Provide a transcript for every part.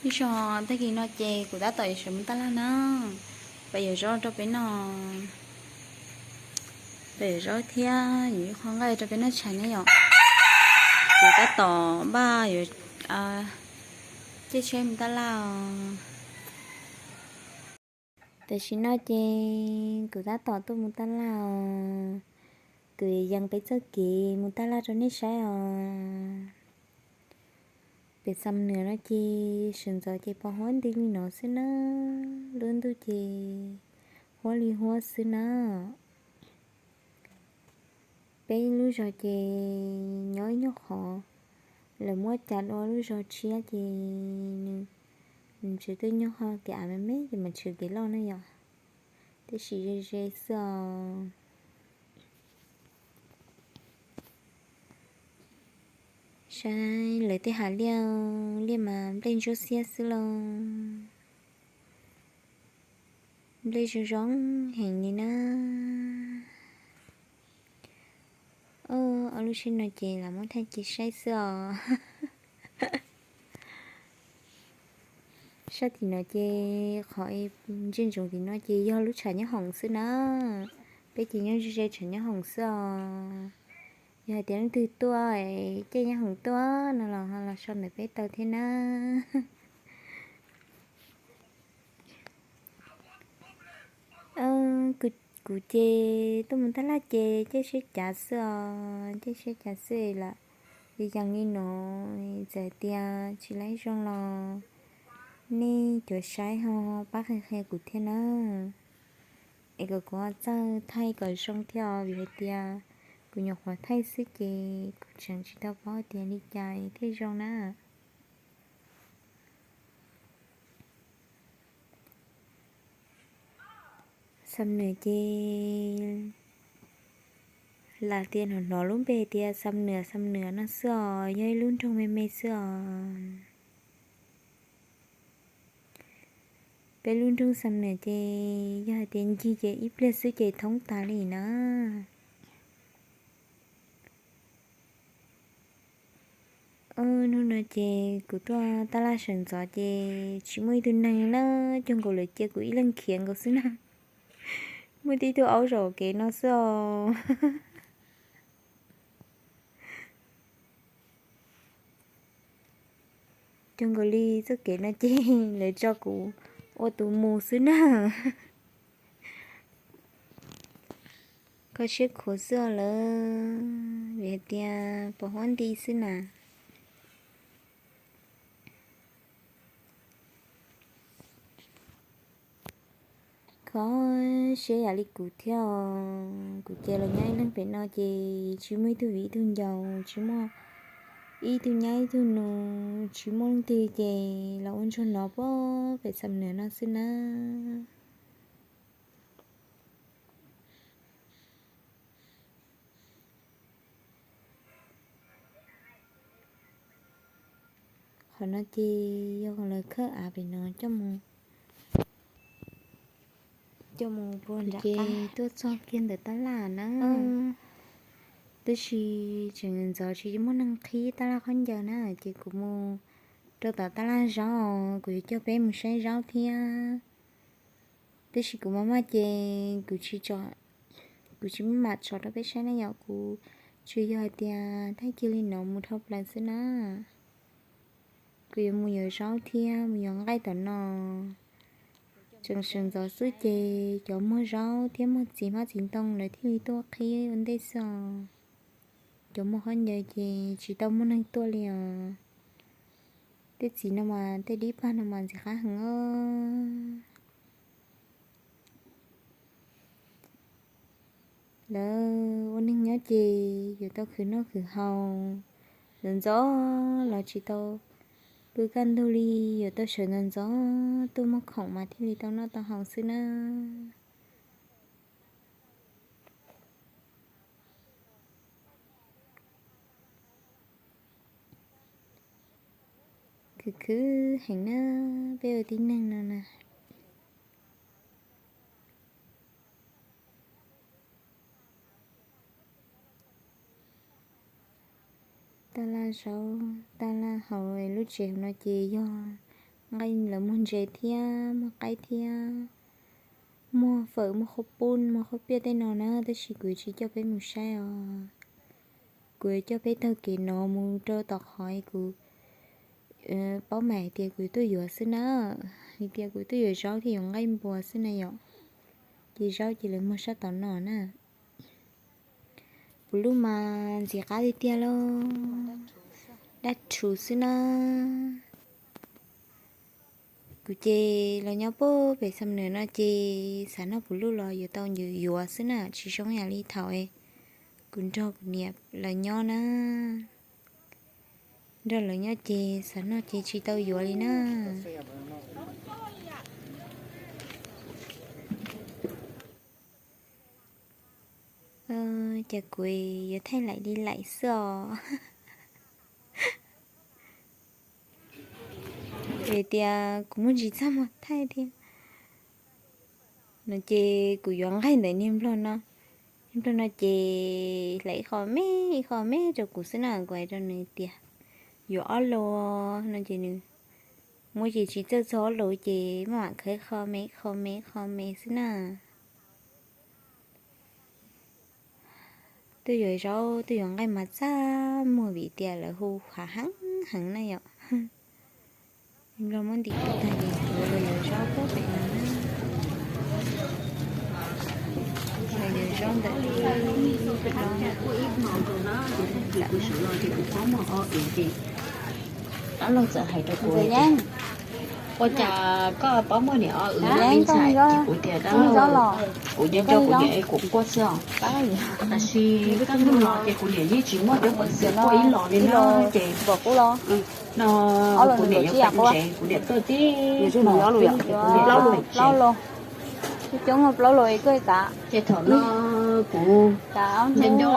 Ib zaug tag kis no ces kuv tab tom yuav sawv mus taj laj na, pab yuav zaub rau peb noj, pab yuav zaub thiab yuav ib qho nqaij rau peb noj tshais ne yom. Kuv tab tom npaj yuav caij tsheb mus taj laj os. Tam sim no ces kuv tab tom tuaj mus taj laj os. Kuv yees peb txoj kev mus taj laj rau nej saib os. Pem Xam Nuas no ces sawv ntxov ces pos huab nti li no xwb na, lub ntuj ces huab li huab xwb na. Peb lub zos ces nyob ib nyuag qhov, lawv muab cas dua lub zos tshiab ces nws tsis tuaj nyob ho kev av me me ces mas tshwm kev loj na yom, tab sis ze ze xwb os. Saib lawv tej hav liaj, liaj mas nplej ntsuab xiab xwb lauj. Nplej zoo zoo heev li na. Ob lub tsheb no ces lam muab thaij cia saib xwb os. Sab tim no ces qhov ntsia ntsoov tim no ces yog lub tshav nyob hoom xwb na. Peb ces nyob ze ze tshav nyob hoom xwb os. Yog hais tias leej twg tuaj, caij nyob hoom tuaj no los ho los so ntawm peb tau thiab na. Kuv ces tuaj mus taj laj ces caij tsheb cav xwb os, caij tsheb cav xwb lam yees li no. Txawm tias tsis laib zoo los nej cov saib ho pab qhia qhia kuv thiab na, es kom kuv ho txawj thaij kom zoo thiab os, vim hais tias kuv nyuam qhuav thaij xwb ces kuv tseem tsis tau paub tias li cas thiaj zoo na. Xam Nuas ces lam tias hnov hnov lub npe tias Xam Nuas Xam Nuas no xwb os, yog ib lub nroog me me xwb os. Peb lub nroog Xam Nuas ces yog hais tias ncig ces ib pliag xwb ces thoob tas li na. Hnub no ces kuv tuaj taj laj sawv ntxov ces tsis muaj ib tug neeg na, cuag nkaus lawv cia kuv ib leeg khiav nkaus xwb na. Muaj tib tug aub zaum kev no xwb os. Cuag nkaus li txoj kev no ces lawv tso kuv ua tus mus xwb na. Kho siab khuav xwb os lawm, vim hais tias pos huab nti xwb na. Kho siab yam li kuv thiab os. Kuv ces los nyob ib leeg pem no ces tsis muaj ib tug viv ib tug ncaus, tsis muaj ib tug nyab ib tug nus, tsis muaj leej twg ces los ua ntsuag nov pem Xam Nuas no xwb na. Qhov no ces yog lawv khawb av pem no coj mus, coj mus puag nram qab tuaj txog kiag ntawm tab laj na. Tab sis tseem ntxov tsis muaj neeg qhib tab laj khaub ncaws na, ces kuv mus rau tom tab laj zaub, kuv yuav coj peb mus saib zaub thiab. Tab sis kuv maj maj ces kuv tsis tso, kuv tsis maj mam tso rau peb saib na yom, kuv tsuas yog hais tias thaij kiag li no mus dhau plaws xwb na. Kuv yuav mus yuav zaub thiab mus yuav nqaij tom no. Tseem sawv ntxov xwb ces cov muag zaub thiab muag txiv hmab txiv ntoo lawv thiaj li tuaj qhib ua ntej xwb os. Cov muag khaub ncaws ces tsis tau muaj neeg tuaj li os. Tej txiv no mas tej dib pag no mas ntxim qab heev os. Lawv ua neeg nyob ces yuav tau khwv noj khwv haus, ntxov ntxov los tsis tau pw kaj ntug li, yuav tau sawv ntxov ntxov tuaj muag khoom mas thiaj li tau noj tau haus xwb na. Khwv khwv heev na, peb ua tib neeg no na. Taj laj zaub, taj laj hauv lub tsev hauv no ces yog Nqaij lawv muag ntses thiab muag qaib thiab muag fawm, muag qhauv poob, muag qhauv piaj tej no na, tab sis kuv yuav tsis coj peb mus saib os. Kuv yuav coj peb taug kev no mus rau tom qhov kuv paub mas hais tias kuv tuaj yuav xwb na, hais tias kuv tuaj yuav zaub thiab yuav nqaij npua xwb na yom. Ces zaub ces lawv muag sab tom no na. Puv luj mas ntxim qab tiag tiag lauj, dab rhuv xwb na. Kuv ces los nyob pem Xam Nuas no ces xav noj puv luj los yuav tau yuav xwb na, tsis zoo yam li thaum kuv nrog kuv niam lawv nyob na. Nrog lawv nyob ces xav noj ces tsis tau yuav li na. Cas kuv yuav thaij laim li laim xwb os. Vim tias kuv muaj ntsis txaj muag thaij thiab. No ces kuv yuav nqaij ntawm niag nplog no. Niag nplog no ces hlais ib qho me ib qho me rau kuv xwb na, kuv hais rau nws tias yuav ob lus no ces nws muab ces tsis txawj txog ob lus ces maj mam khawb qho me qho me qho me xwb na. Twb yuav zaub twb yuav nqaij mas txaj muag vim tias lawv hu hav heev heev na yom. Nplog muab ntim tag ces kuv los yuav zaub pem no na. Los yuav zaub ntawm dab laug txawm hais rau kuv, ua cas koj paub muaj niam o wv ib ntxhais? Ces kuv tias dab laug, kuv nco nco kuv niam es kuv quaj xwb os. Tab sis kaj ntug no ces kuv niam yeej tsis muaj cov pam xias quaj ib los li no ces no kuv niam yuav pem ntsev kuv niam tuaj tib hmo xwb ces kuv niam yuav pem ntsev. Ces thaum no kuv nco nco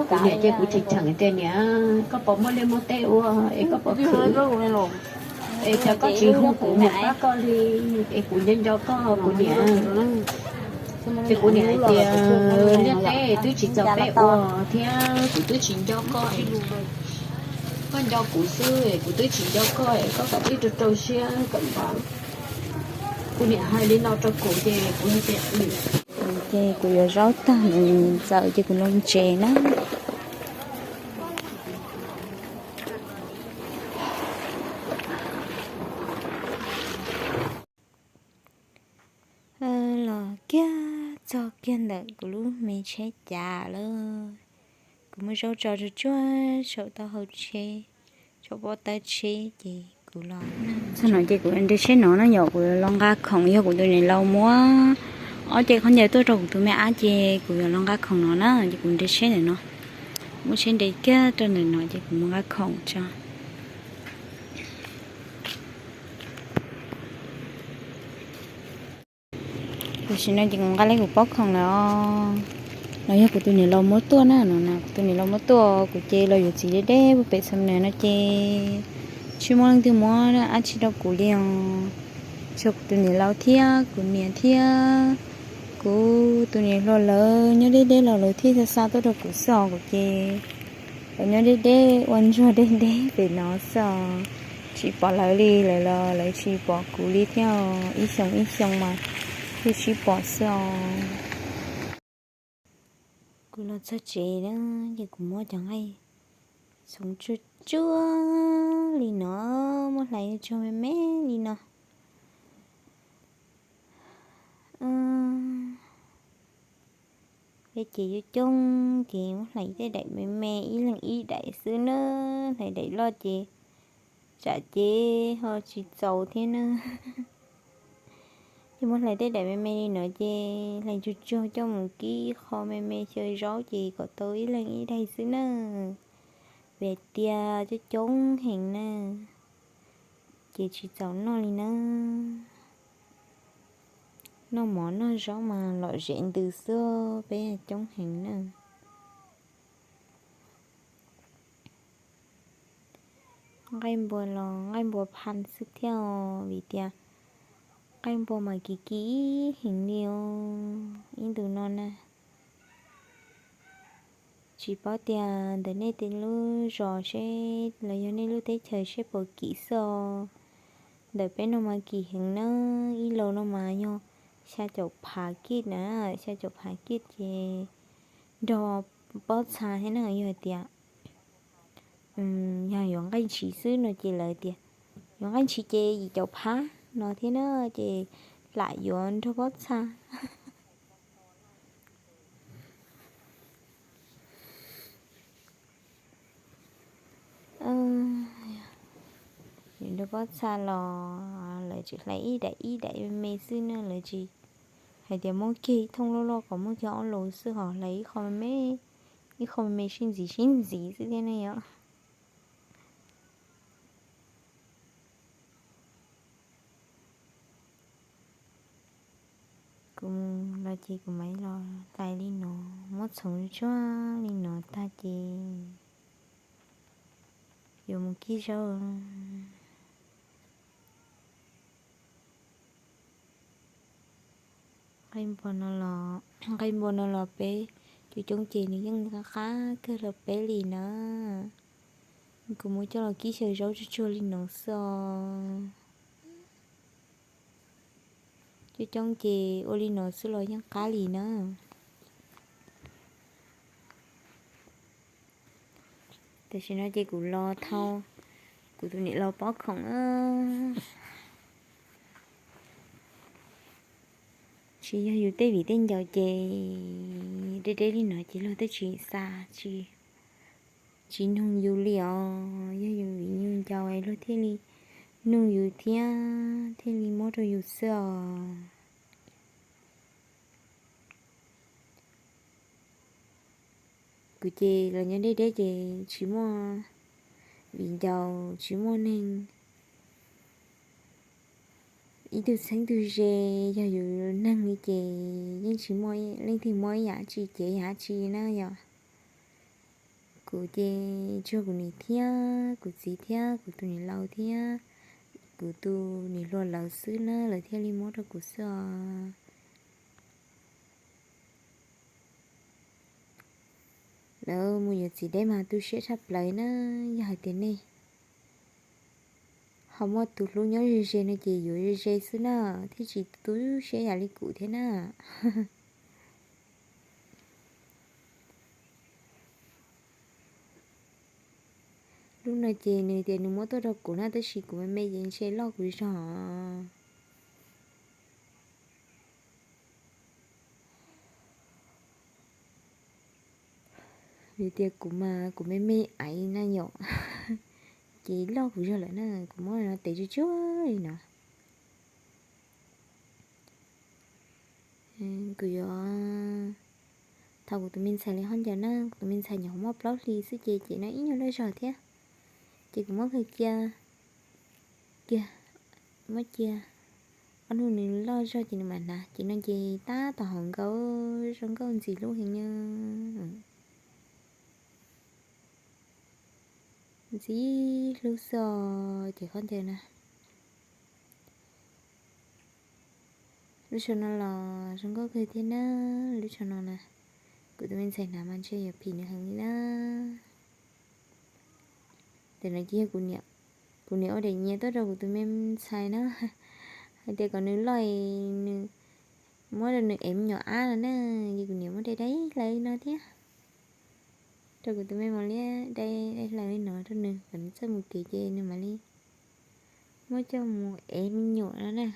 kuv niam ces kuv tseem cheem tias niam, koj puas muaj liaj muaj teb ua es koj puas khwv es cas koj tsis hu kuv mus pab koj li, es kuv nco nco koj kuv niam. Ces kuv niam hais tias liaj teb twb tsis txaus peb ua thiab kuv twb tsis nco koj, koj nco kuv xwb kuv twb tsis nco koj, koj kom peb rau rau siab kom npam. Kuv niam hais li no rau kuv ces kuv hais tias ces kuv yuav zaub tag nws txawm ces kuv los ntsev na. Los kiag txog kiag ntawm kuv lub me tsheb cav lawm. Kuv muab zaub tso tsuag tsuag saum taub hau tsheb, saum pob tawb tsheb ces kuv los txog no ces kuv nres tsheb no na yom, kuv los nqa khoom, yog kuv tus niam laus muab ob ce khaub ncaws tuaj rau kuv tus me ab ces kuv yuav los nqa khoom no na ces kuv nres tsheb ntawm no. Muab tsheb nres kiag rau ntawm no ces kuv mus nqa khoom tso. Tam sim no ces kuv nqa li kuv pob khoom lawm os. No yog kuv tus niam laus muab tuaj na, no kuv tus niam laus muab tuaj, kuv ces los yuav txiv deb deb pem Xam Nuas no ces tsis muaj leej twg muab dab tsi rau kuv li os. Tsuas kuv tus niam laus thiab kuv niam thiab kuv tus niam hluas lawv nyob deb deb los lawv thiaj xa xa tuaj rau kuv xwb os, kuv ces lawv nyob deb deb ua ntsuag deb deb pem no xwb os. Tsis pom lawv li, lawv los lawv tsis pom kuv li thiab, ib xyoo ib xyoo mas thiaj sib pom xwb os. Kuv los txog tsev na, ces kuv muab cov nqaij txhoov tsuag tsuag li no, muab hlais tsuag me me li no. Peb ces coob coob ces muab hlais tej daim me me, ib leeg ib daim xwb na, hlais daim loj ces tsam ces ho tsis txaus thiab na. Ces muab hlais tej daim me me li no ces hlais tsuag tsuag coj mus kib qho me me xyaw zaub ces kom tau ib leeg ib daim xwb na. Vim tias coob coob heev na, ces tsis txaus noj li na. Noj mov noj zaub mas lom zem ntws xwb, peb coob heev na. Nqaij npua los nqaij npua phaj xwb thiab os, vim tias nqaij npua mas kim kim heev li os ib ntus no na. Tsis paub tias ntawm nej tej lub zos seb los yog nej lub teb chaws seb puas kim xwb os. Ntawm peb no mas kim heev na, ib laug no mas yog xya caum phav kij na, xya caum phav kij ces nrog pob txha thiab na. Yog hais tias yog yuav nqaij ntshis xwb no ces lawv tias yuav nqaij ntshis ces yim caum phav no thiab na, ces lam yuav nrog pob txha. Yuav nrog pob txha los lawv tsis hlais ib daim ib daim me me xwb na, lawv tsis hais tias muab kiag ib thooj loj loj kom muab kiag ob lus xwb, ho hlais ib qho me me, ib qho me me sib ntxiv sib ntxiv xwb thiab ne yom. Kuv mus los ces kuv mam los hlais li no, muab txhoov tsuag li no tag ces yuav mus kib zaub. Nqaij npua no los, nqaij npua no los peb coob coob ces nws yeej qab qab kawg rau peb li na. Kuv muab coj los kib xyaw zaub tsuag tsuag li no xwb os. Coob coob ces ua li no xwb los yeej qab li na. Tam sim no ces kuv los thau kuv tus niam laus pob khoom. Tsis yog yus tej viv tej ncaus ces deb deb li no ces luag twb tsis xa, tsis, tsis nug yus li os. Yog yus viv yus ncaus luag thiaj li nug yus thiab thiaj li muab rau yus xwb os. Kuv ces los nyob deb deb ces tsis muaj viv ncaus, tsis muaj neeg ib tug txheeb tug ze. Yog yus neeg li ces yeej tsis muaj leej twg muab ib yam tsi cev yam tsi na yom. Kuv ces tsuag kuv niam thiab kuv txiv thiab kuv tus niam laus thiab kuv tus niam hluas lawv xwb na, lawv thiaj li muab rau kuv xwb os. Lawv mus yuav txiv deb mas tu siab tshaj plaws na. Yog hais tias nej ho muaj tus hlub nyob ze ze no ces yuav ze ze xwb na, thiaj tsis tu siab yam li kuv thiab na. Lub no ces nws tias nws muab tuaj rau kuv na, tab sis kuv me me ces ntshe loj kuv zog. Vim tias kuv mas kuv me me aiv na yom, ces loj kuv zog lawm na, kuv muab no tev tsuag tsuag li no. Kuv yuav thov kuv tus me ntxhais li hov ncaws na, kuv tus me ntxhais nyuam qhuav muaj plaub hlis xwb ces ces no ib nyuag loj zog thiab, ces kuv muab kawg cia kiag, muab cia ob hnub nws loj zog ces nws mam hnav. Ces no ces tab tom haum nkaus, zoo nkauj ntxim hlub heev na. Ntxim hlub xwb os ces hov ncaws na. Lub tsho no los zoo nkauj kawg thiab na. Lub tsho no na, kuv tus me ntxhais hnav mas ntshe yuav phim nws heev li na. Ntawm no ces yog kuv niam ua daim nyias tuaj rau kuv tus me ntxhais na, hais tias kom nws loj es nws muab rau nws ev me nyuam ab no na. Ces kuv niam muab dai dai hlaws li no thiab, rau kuv tus me mos liab dai dai hlaws li no rau nws kom nws txawj mus kev ces nws mam li muab coj mus ev me nyuam no na.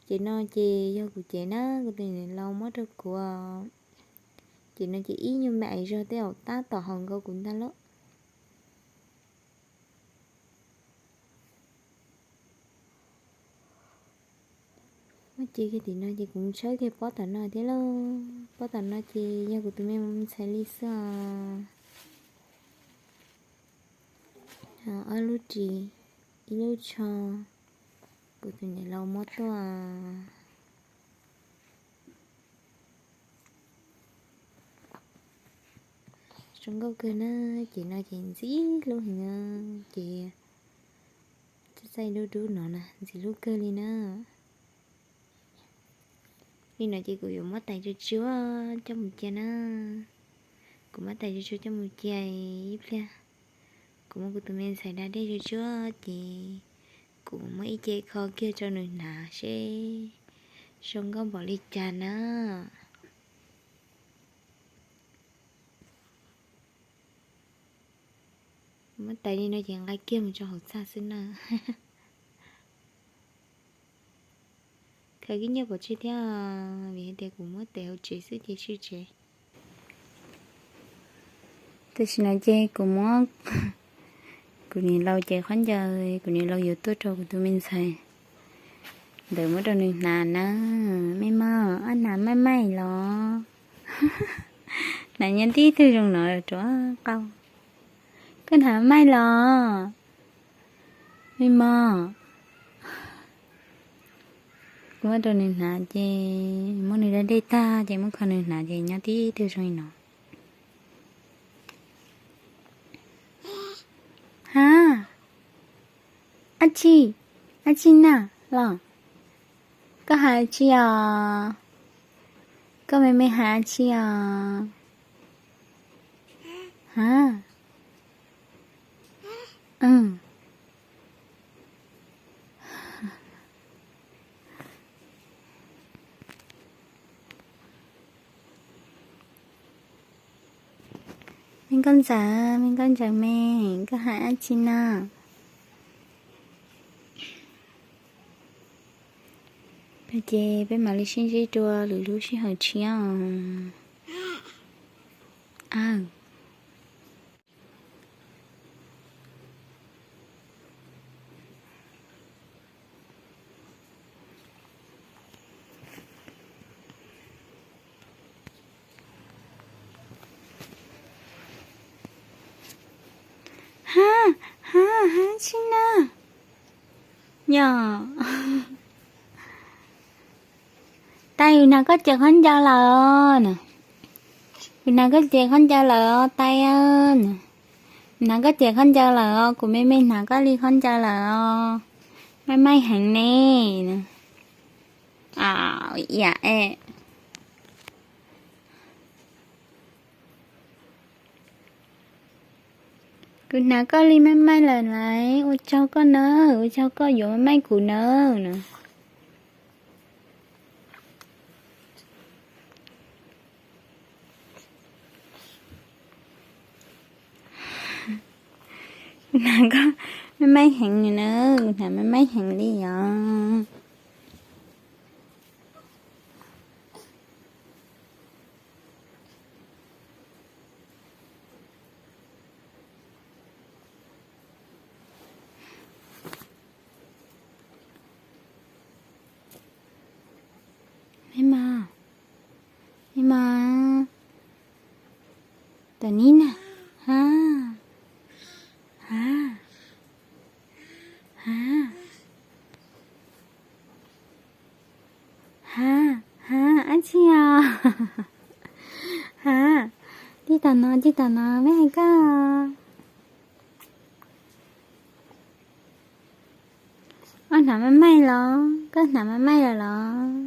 Ces no ces yog kuv cev na, kuv tus niam laus muab rau kuv. Ces no ces ib nyuag me aiv zog tej zaum tab tom haum nkaus kuv ntag lauj. Muab cia kiag tim no ces kuv mus tshawb kiag pob tom no thiab lauj. Pob tom no ces yog kuv tus me ntxhais li xwb os. Ob lub ris, ib lub tsho, kuv tus niam laus muab tuaj. Zoo nkauj kawg na, ces no ces ntxim hlub heev na, ces txaij dub dub no na ntxim hlub kawg li na. Li no ces kuv yuav muab tais tsuag tsuag coj mus cia na. Kuv muab tais tsuag tsuag coj mus cia ib pliag, kuv muab kuv tus me ntxhais da dej tsuag tsuag ces Kuv muab ib ce kho kiag rau nws hnav seb zoo nkauj npaum li cas na. Muab tais li no ces nqa kiag mus rau hauv txaj xwb na. Khaws kib nyiaj pov tseg thiab, vim hais tias kuv muab tes hauv tsev xwb ces sib tsev. Tam sim no ces kuv muab kuv niam laus cev khaub ncaws, kuv niam laus yuav tuaj rau kuv tus me ntxhais ntawd muab rau nws hnav na. Me mog, koj hnav maij maij los? Hnav nyob tib tug zoo no rau qau. Koj hnav maij los? Me mog. Kuv muab rau nws hnav ces muab nws da dej tag ces muab kho nws hnav ces nyob tib tug zoo li no. Ha, ab tsi, ab tsi na los? Koj hais tsi os? Koj me me hais tsi os? Ha, me nkauj ntxawm, me nkauj ntxawm me, koj hais ab tsi na? Ces peb mam li sib ntsib dua lwm lub sij hawm tshiab os. Ha, ha, ha tsi na? Yog, tais, kuv hnav koj cev khaub ncaws lawm na. Kuv hnav koj cev khaub ncaws lawm os tais. Hnav koj cev khaub ncaws lawm os, kuv me me hnav koj li khaub ncaws lawm os. Maij maij heev ne. Iam e. Kuv hnav koj li maij maij lawm laiv, ua tsaug koj na, ua tsaug koj yuav maij maij kuv na. Kuv hnav koj maij maij heev na, kuv hnav maij maij heev li os. Me mog, me mog, tam nib na. Ha, ha, ha, ha, ha, ab tsi os? Ha, tij tam no, tij tam no, meb hais koj. Koj hnav maij maij los? Koj hnav maij maij lawm los?